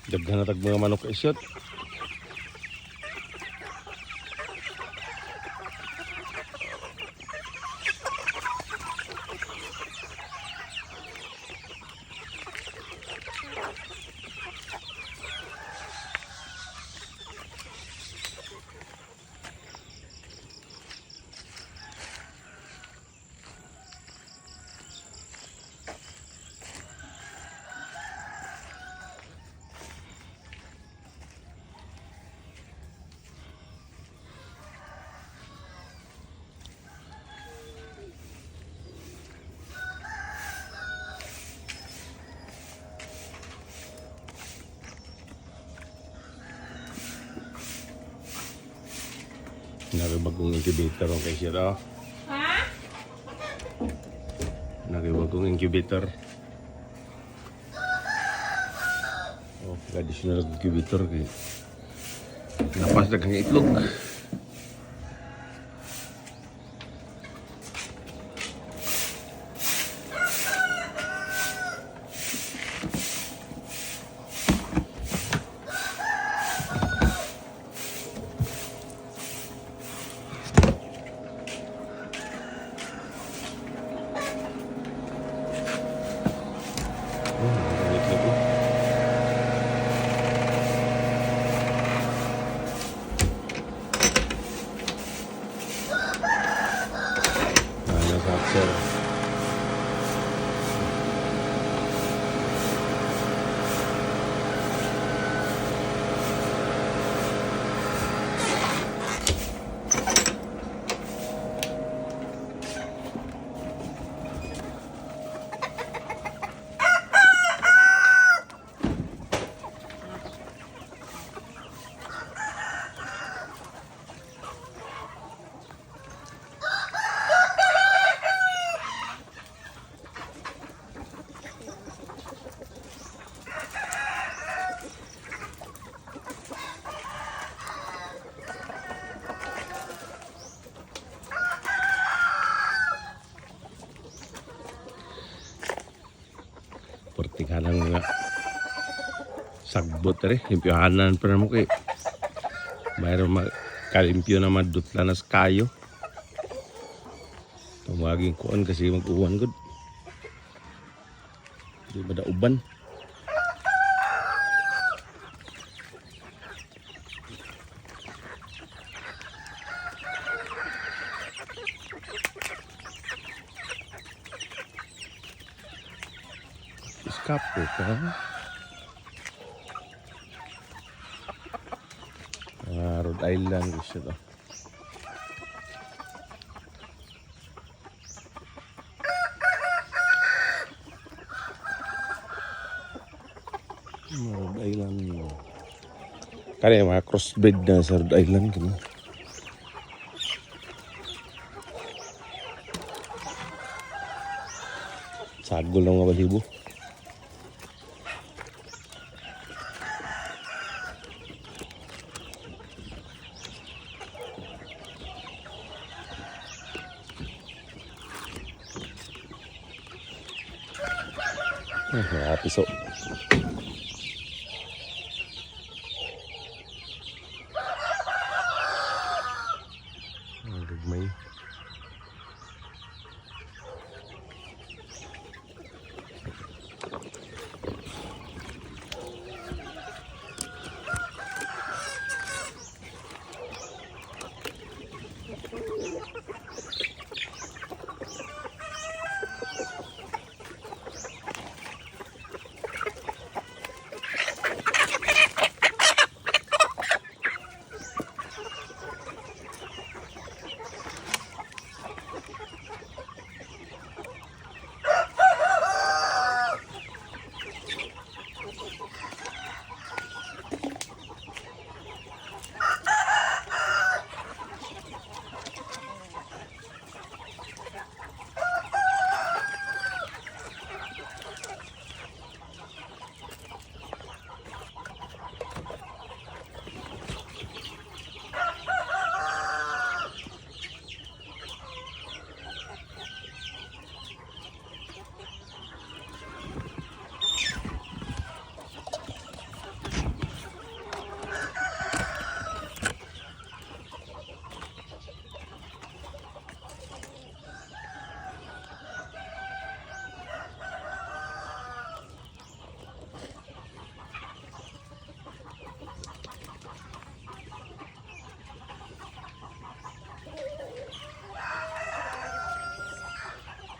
Daghan na tag mga manok isyot. Nakibagong incubator ang kay siya oh. Ha? Nakibagong incubator. Oh, additional incubator kay napas daghang itlog. Oh, daghang itlog oh. Ano sa sir? Portinghalang mga sagbot rin. Limpyohanan pa na mo kay. Mayroon kalimpyo na madutla na sa kayo. Tumaging kuan kasi mag-uwan gud. Di ba dauban? Iskapo ka. Ah, Rhode Island gusto to. Rhode Island. Kaya mga crossbreed na sa Rhode Island kini. Sagol lang mga balibo. Ay, mga piso.